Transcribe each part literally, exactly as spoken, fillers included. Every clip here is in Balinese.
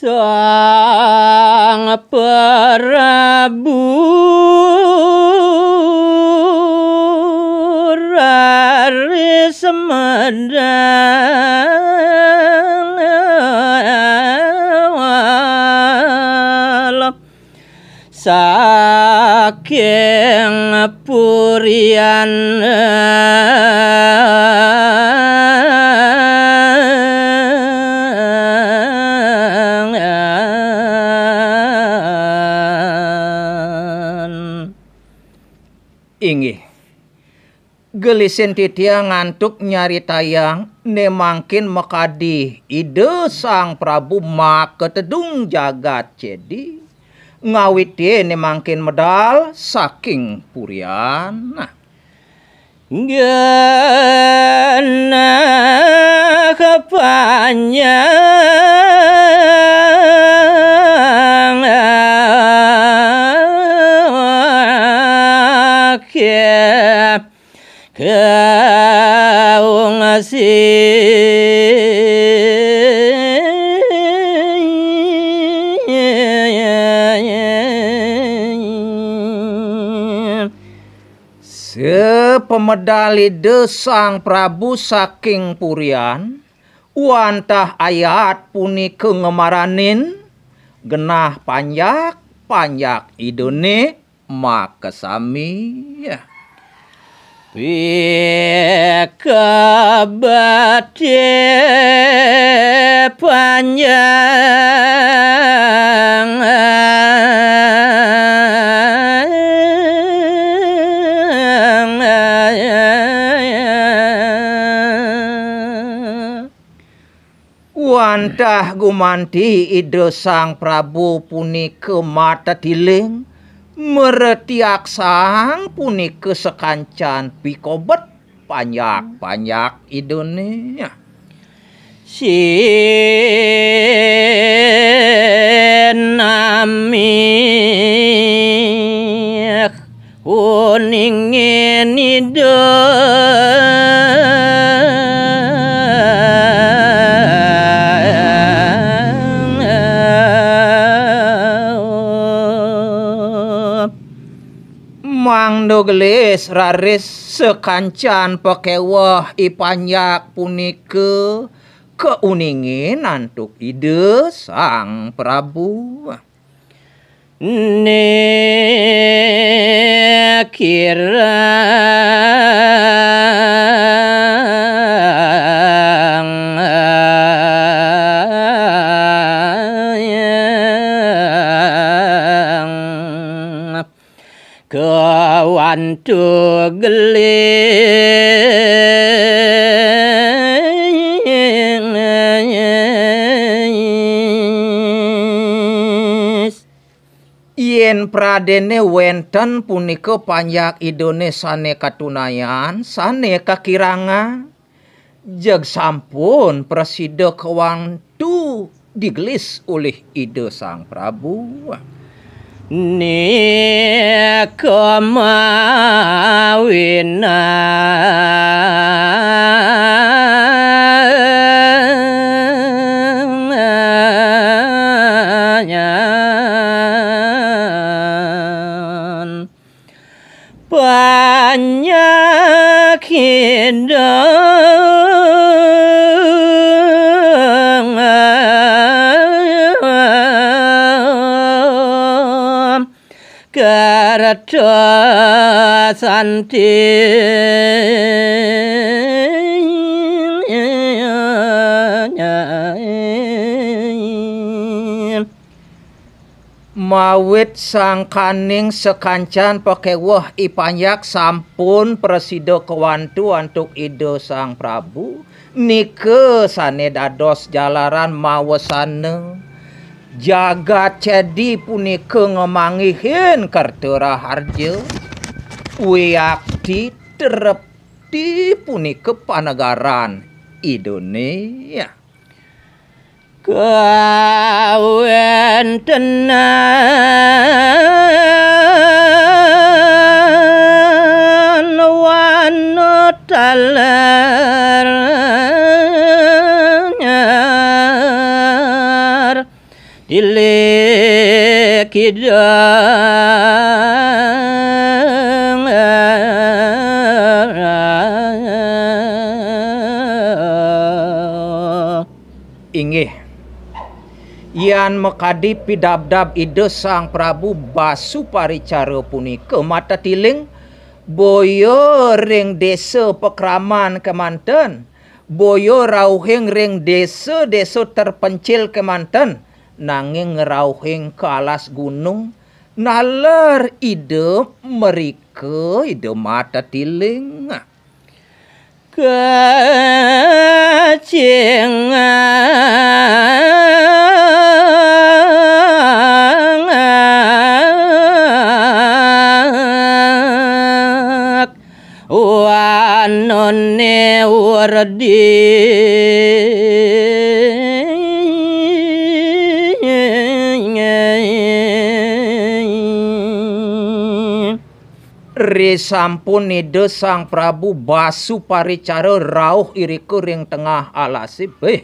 Sang Prabu raris medal saking purian. Inggih. Gelisin titiang ngantuk nyaritayang né mangkin makadi Ida Sang Prabu makatedung jagat Cedi, ngawitin né mangkin medal saking purian. Nah. Genah panjang kaungsi. Sapamedal Ida Sang Prabu saking purian, wantah ayat punika ngamaranin genah panjak, panjak Idané makasami. Pikabati panjang. Wantah gumanti Ida Sang Prabu punika matetiling, mretiaksang punika sakancan pikobet panjak-panjak Idané. Sinami uningin Ida. Mangda gelis raris sakancan pakéweh i panjak punika kauningin antuk Ida Sang Prabu. Nikirang kawantu gelis. Yén pradéné wénten punika panjak Idané sané katunayan, sané kakirangan, jeg sampun prasida kawantu digelis olih Ida Sang Prabu. Nika mawinan panjak Ida. Kerta santi. Mawit sangkaning sakancan pakéweh i panjak sampun prasida kawantu antuk Ida Sang Prabu, nika sané dados jalaran mawasana jagat Cedi punika ngamanggihin kerta raharja, wiakti trepti punika panegaran Idané. Kawéntenan wanu taler. Tilik Ida. Inggih. Yan makadi pidabdab Ida Sang Prabu Basuparicara punika mata tiling, boya ring desa pakraman kemanten, boya rauhing ring desa-desa terpencil kemanten, nanging rauhing ke alas gunung, naler Ida mrika Ida mata tiling. Kacingak wanone urdi. Risampun Ida Sang Prabu Basuparicara rauh irika ring tengah alase, béh.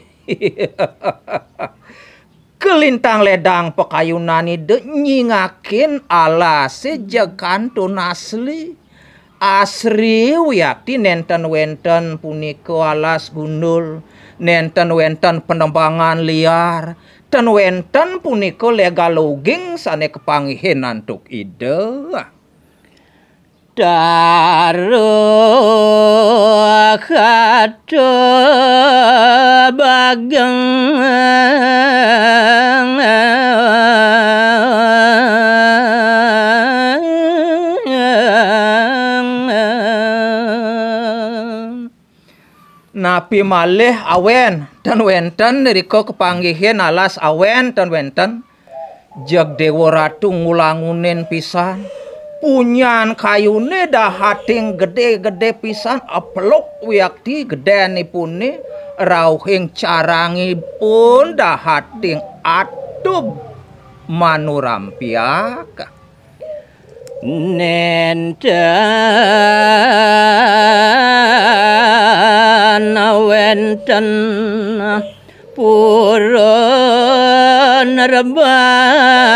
Kalintang ledang pakayunan Ida nyingakin alase jeg kantun asri. Asri wiakti nenten wenten punika alas gundul, nenten wenten penebangan liar, ten wenten punika legal loging sane kapanggihin antuk Ida. Taruh kata bageng. Napi malih awen, ten wenten rika kapanggihin alas awen, ten wenten. Jeg Dewa Ratu ngulangunin pisan. Punyan kayune dahating gede-gede pisan, apeluk wiakti gedenipune, rauhing carangipun dahating atub manurampiak. Nenten wenten pura nerbang.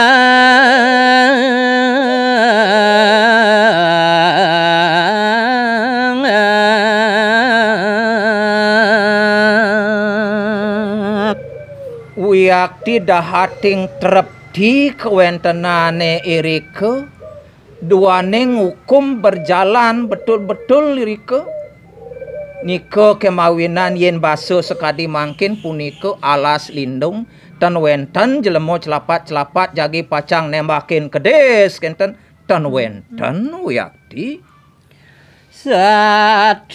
Wiakti dahating trepti kawentenane irika, duaning hukum berjalan betul-betul irika. Nika kemawinan yen basa sakadi mangkin punika alas lindung, ten wenten jelema celapat-celapat jagi pacang nembakin kedis kenten, ten wenten wiakti. Satawana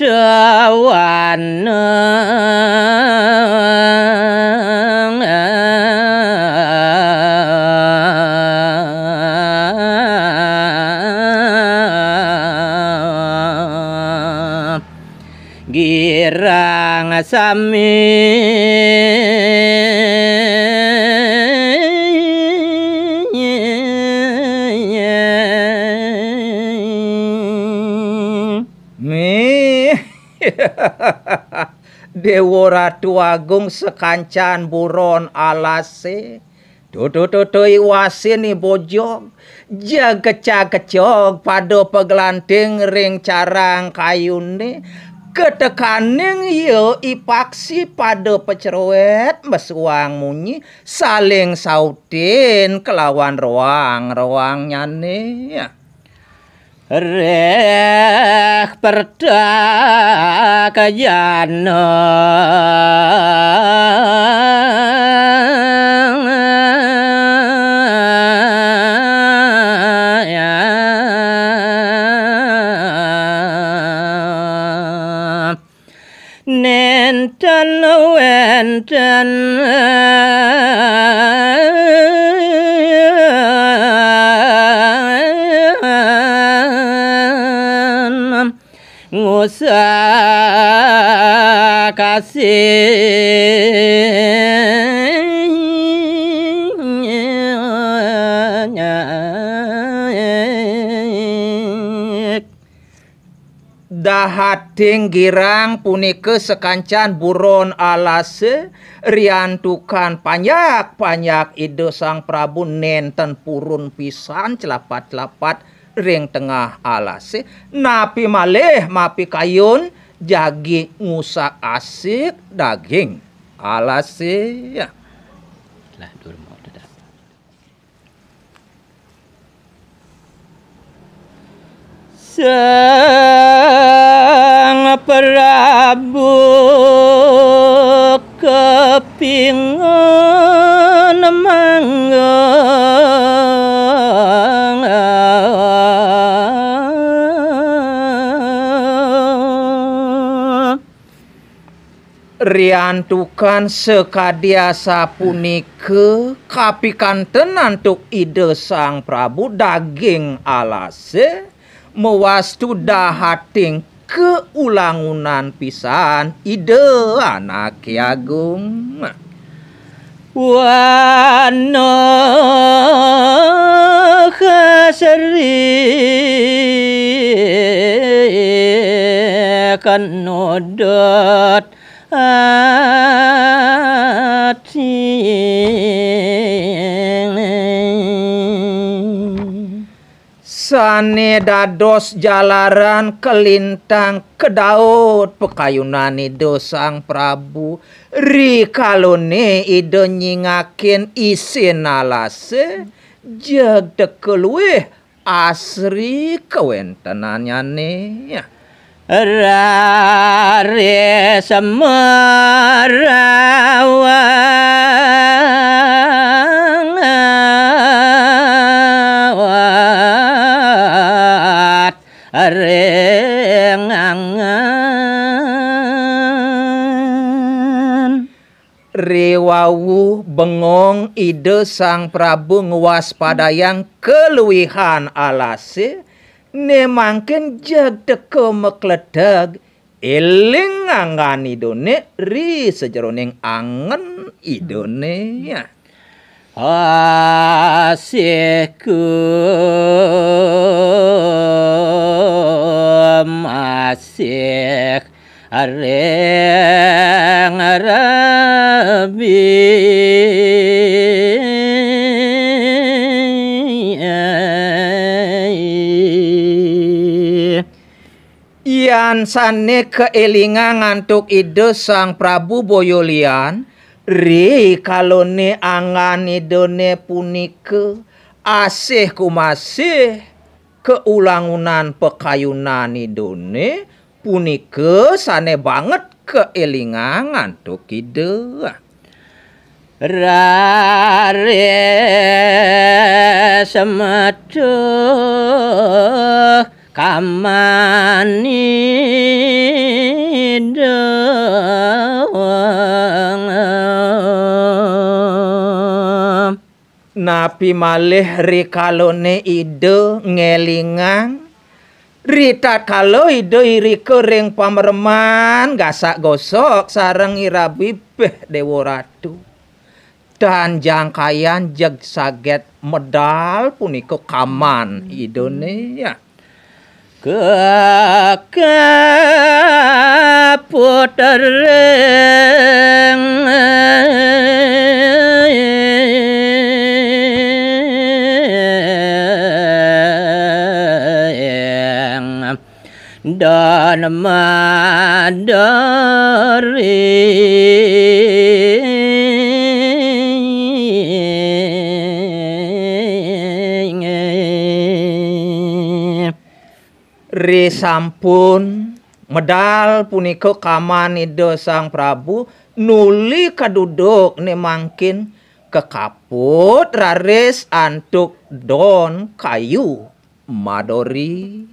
girang sami. Mih. Dewa Ratu Agung sakancan buron alase. Tutu-tutu iwasin i bojog. Jeg kecag-kecog pada paglanting ring carang kayune. Ketekaning ia i paksi pada pacroet mesuang munyi, saling sautin kelawan roang-roangnyane. Reh pertak jana. Nenten wenten ngusakasih. Dahating girang punika sakancan buron alase, riantukan panjak-panjak Ida Sang Prabu nenten purun pisan celapat-celapat ring tengah alase, napi malih mapikayun jagi ngusak-asik daging alase. Lah, durma dadak. Sang Prabu kepingan mangga. Riantukan sakadi asapunika kapikanten antuk Ida Sang Prabu daging alase, mawastu dahating kaulangunan pisan Ida Anake Agung. Wana kasri kanudut ati. Sane dados jalaran kalintang kadaut pakayunan Ida Sang Prabu, rikalane Ida nyingakin isin alase, jeg teka luih asri kawentenannyane. Raris marawat ring angen. Riwau bengong Ida Sang Prabu ngwaspadayang kaluihan alase, ne mangkin jeg teka makleteg eling anggan Idane ri sajeroning angen Idane. Asihku masih ring rabi. Yan sane kaelingang antuk Ida Sang Prabu boya lian, rikalane anggan Idane punika asih kumasih kaulangunan pakayunan Idane, punika sane banget kaelingang antuk Ida. Raris metu kaman Ida. Napi malih rikalane Ida ngelingang, ritatkala Ida irika ring pamreman gasak gosok sareng irabi, beh Dewa Ratu. Tan jangkayan jeg saget medal punika kaman Idane, ya. Kakaput ring dan madari. Risampun medal punika kaman Ida Sang Prabu, nuli kaduduk ne mangkin kakaput raris antuk don kayu madori.